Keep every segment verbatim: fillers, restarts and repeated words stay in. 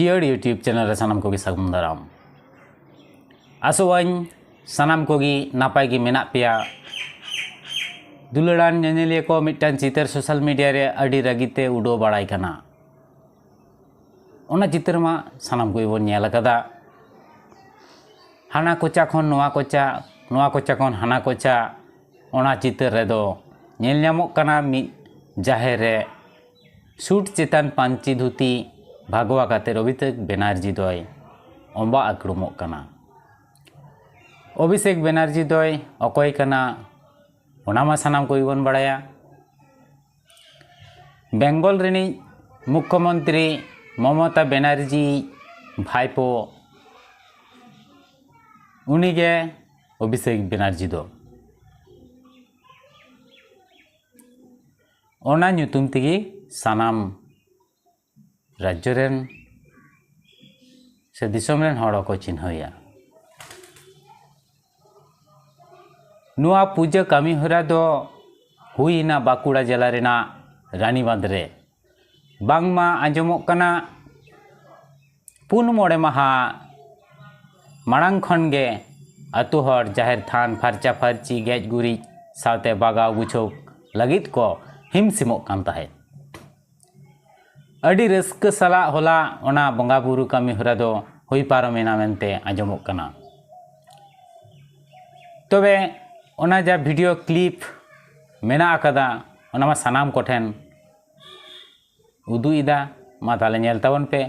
ᱡᱤᱭᱟᱹᱲ YouTube channel ᱨᱮ ᱥᱟᱱᱟᱢ ᱠᱚᱜᱮ ᱥᱟᱹᱜᱩᱱ ᱫᱟᱨᱟᱢ᱾ ᱟᱥᱚᱜ ᱟᱹᱧ ᱥᱟᱱᱟᱢ ᱠᱚᱜᱮ ᱱᱟᱯᱟᱭ ᱜᱮ ᱢᱮᱱᱟᱜ ᱯᱮᱭᱟ᱾ ᱫᱩᱞᱟᱹᱲᱟᱱ ᱧᱮᱧᱮᱞᱤᱭᱟᱹ ᱠᱚ, ᱢᱤᱫᱴᱟᱝ ᱪᱤᱛᱟᱹᱨ ᱥᱳᱥᱟᱞ ᱢᱤᱰᱤᱭᱟ ᱨᱮ ᱟᱹᱰᱤ ᱨᱟᱹᱜᱤ ᱛᱮ ᱩᱰᱟᱹᱣ ᱵᱟᱲᱟᱭ ᱠᱟᱱᱟ᱾ ᱚᱱᱟ ᱪᱤᱛᱟᱹᱨ ᱢᱟ ᱥᱟᱱᱟᱢ ᱠᱚᱜᱮ ᱵᱚᱱ ᱧᱮᱞ ᱟᱠᱟᱫᱟ᱾ ᱦᱟᱱᱟ ᱠᱚᱪᱟ ᱠᱷᱚᱱ ᱱᱚᱣᱟ ᱠᱚᱪᱟ, ᱱᱚᱣᱟ ᱠᱚᱪᱟ ᱠᱷᱚᱱ ᱦᱟᱱᱟ ᱠᱚᱪᱟ᱾ ᱚᱱᱟ ᱪᱤᱛᱟᱹᱨ ᱨᱮᱫᱚ ᱧᱮᱞ ᱧᱟᱢᱚᱜ ᱠᱟᱱᱟ ᱢᱤᱫ ᱡᱟᱦᱮᱨ ᱨᱮ ᱥᱩᱴ ᱪᱮᱛᱟᱱ ᱯᱟᱹᱧᱪᱤ ᱫᱷᱩᱛᱤ ᱵᱷᱟᱜᱽᱣᱟ ᱠᱟᱛᱮ ᱚᱵᱷᱤᱥᱮᱠ ᱵᱮᱱᱟᱨᱡᱤ ᱫᱚᱭ ᱚᱸᱵᱟ ᱟᱠᱲᱩᱢᱚᱜ ᱠᱟᱱᱟ᱾ ᱚᱵᱷᱤᱥᱮᱠ ᱵᱮᱱᱟᱨᱡᱤ ᱫᱚᱭ ᱚᱠᱚᱭ ᱠᱟᱱᱟ, ᱚᱱᱟ ᱢᱟ ᱥᱟᱱᱟᱢ ᱠᱚᱜᱮ ᱵᱚᱱ ᱵᱟᱲᱟᱭᱟ᱾ ᱵᱮᱝᱜᱚᱞ ᱨᱤᱱᱤᱡ ᱢᱩᱠᱠᱷᱚᱢᱚᱱᱛᱨᱤ ᱢᱚᱢᱚᱛᱟ ᱵᱮᱱᱟᱨᱡᱤ ᱵᱷᱟᱭᱯᱳ, ᱩᱱᱤᱜᱮ ᱚᱵᱷᱤᱥᱮᱠ ᱵᱮᱱᱟᱨᱡᱤ ᱫᱚ᱾ ᱚᱱᱟ ᱧᱩᱛᱩᱢ ᱛᱮᱜᱮ ᱥᱟᱱᱟᱢ ᱨᱟᱡᱽᱡᱚ ᱨᱮᱱ ᱥᱮ ᱫᱤᱥᱚᱢ ᱨᱮᱱ ᱦᱚᱲ ᱦᱚᱸᱠᱚ ᱪᱤᱱᱦᱟᱹᱣᱮᱭᱟ᱾ ᱱᱚᱣᱟ ᱯᱩᱡᱟᱹ ᱠᱟᱹᱢᱤ ᱦᱚᱨᱟ ᱫᱚ ᱦᱩᱭ ᱮᱱᱟ ᱵᱟᱸᱠᱩᱲᱟ ᱡᱮᱞᱟ ᱨᱮᱱᱟᱜ ᱨᱟᱱᱤᱵᱟᱸᱫᱷ ᱨᱮ᱾ ᱵᱟᱝᱢᱟ ᱟᱸᱡᱚᱢᱚᱜ ᱠᱟᱱᱟ, ᱯᱩᱱ ᱢᱚᱬᱮ ᱢᱟᱦᱟ ᱢᱟᱲᱟᱝ ᱠᱷᱚᱱ ᱜᱮ ᱟᱹᱛᱩ ᱦᱚᱲ ᱡᱟᱦᱮᱨ ᱛᱷᱟᱱ ᱯᱷᱟᱨᱪᱟ ᱯᱷᱟᱹᱨᱪᱤ, ᱜᱮᱡ ᱜᱩᱨᱤᱡ ᱥᱟᱶᱛᱮ ᱵᱟᱜᱟᱣ ᱜᱩᱪᱷᱟᱹᱣ ᱞᱟᱹᱜᱤᱫ ᱠᱚ ᱦᱤᱢ ᱥᱤᱢᱚᱜ ᱠᱟᱱ ᱛᱟᱦᱮᱸᱫ᱾ ᱟᱹᱰᱤ ᱨᱟᱹᱥᱠᱟᱹ ᱥᱟᱞᱟᱜ ᱦᱚᱞᱟ ᱚᱱᱟ ᱵᱚᱸᱜᱟ ᱵᱩᱨᱩ ᱠᱟᱹᱢᱤ ᱦᱚᱨᱟ ᱫᱚ ᱦᱩᱭ ᱯᱟᱨᱚᱢᱮᱱᱟ ᱢᱮᱱᱛᱮ ᱟᱸᱡᱚᱢᱚᱜ ᱠᱟᱱᱟ᱾ ᱛᱚᱵᱮ ᱚᱱᱟ ᱡᱟ ᱵᱷᱤᱰᱤᱭᱳ ᱠᱞᱤᱯ ᱢᱮᱱᱟᱜ ᱟᱠᱟᱫᱟ, ᱚᱱᱟ ᱢᱟ ᱥᱟᱱᱟᱢ ᱠᱚᱴᱷᱮᱱ ᱩᱫᱩᱜ ᱮᱫᱟ᱾ ᱢᱟ ᱛᱟᱦᱞᱮ ᱧᱮᱞ ᱛᱟᱵᱚᱱ ᱯᱮ᱾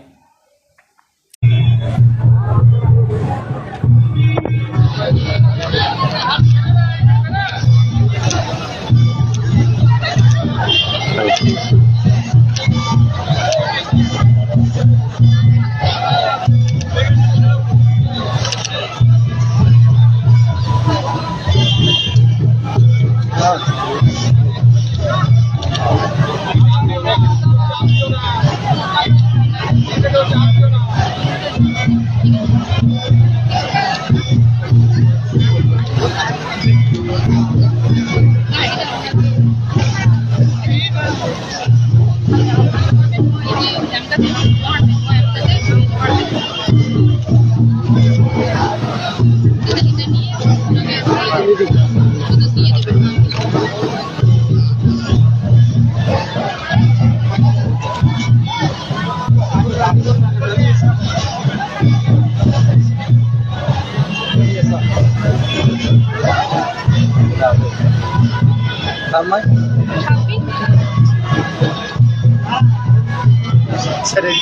ᱥᱮᱨᱮᱧ᱾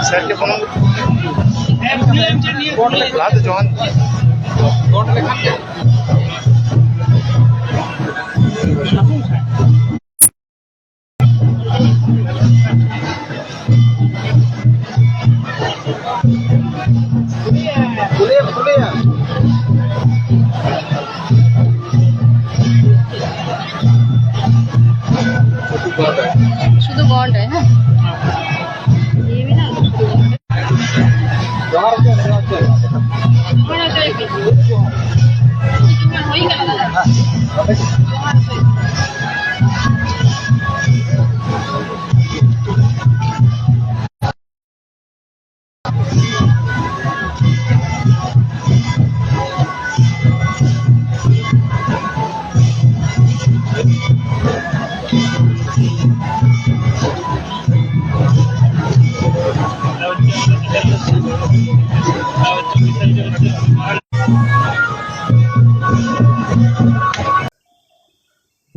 ᱥᱮᱨ ᱜᱮ ᱯᱷᱳᱱ᱾ ᱞᱟᱦᱟ ᱫᱚ ᱡᱚᱦᱟᱨ᱾ শুধু গন্ডায়, হ্যাঁ। এই না, শুধু গন্ডায়।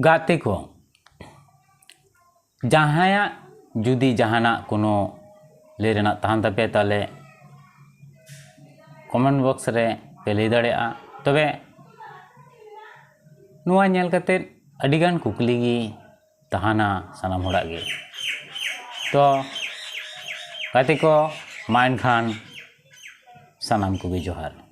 ᱜᱟᱛᱮ ᱠᱚ, ᱡᱟᱦᱟᱸᱭᱟᱜ ᱡᱩᱫᱤ ᱡᱟᱦᱟᱱᱟᱜ ᱠᱳᱱᱳ ᱞᱟᱹᱭ ᱨᱮᱱᱟᱜ ᱛᱟᱦᱮᱱ ᱛᱟᱯᱮᱭᱟ, ᱛᱟᱦᱚᱞᱮ comment box ᱨᱮ ᱯᱮ ᱞᱟᱹᱭ ᱫᱟᱲᱮᱭᱟᱜᱼᱟ᱾ ᱛᱚᱵᱮ ᱱᱚᱣᱟ ᱧᱮᱞ ᱠᱟᱛᱮᱫ ᱟᱹᱰᱤᱜᱟᱱ ᱠᱩᱠᱞᱤ ᱜᱮ ᱛᱟᱦᱮᱱᱟ ᱥᱟᱱᱟᱢ ᱦᱚᱲᱟᱜ ᱜᱮ᱾ ᱛᱚ ᱜᱟᱛᱮ ᱠᱚ, ᱢᱟ ᱮᱱᱠᱷᱟᱱ ᱥᱟᱱᱟᱢ ᱠᱚᱜᱮ ᱡᱚᱦᱟᱨ᱾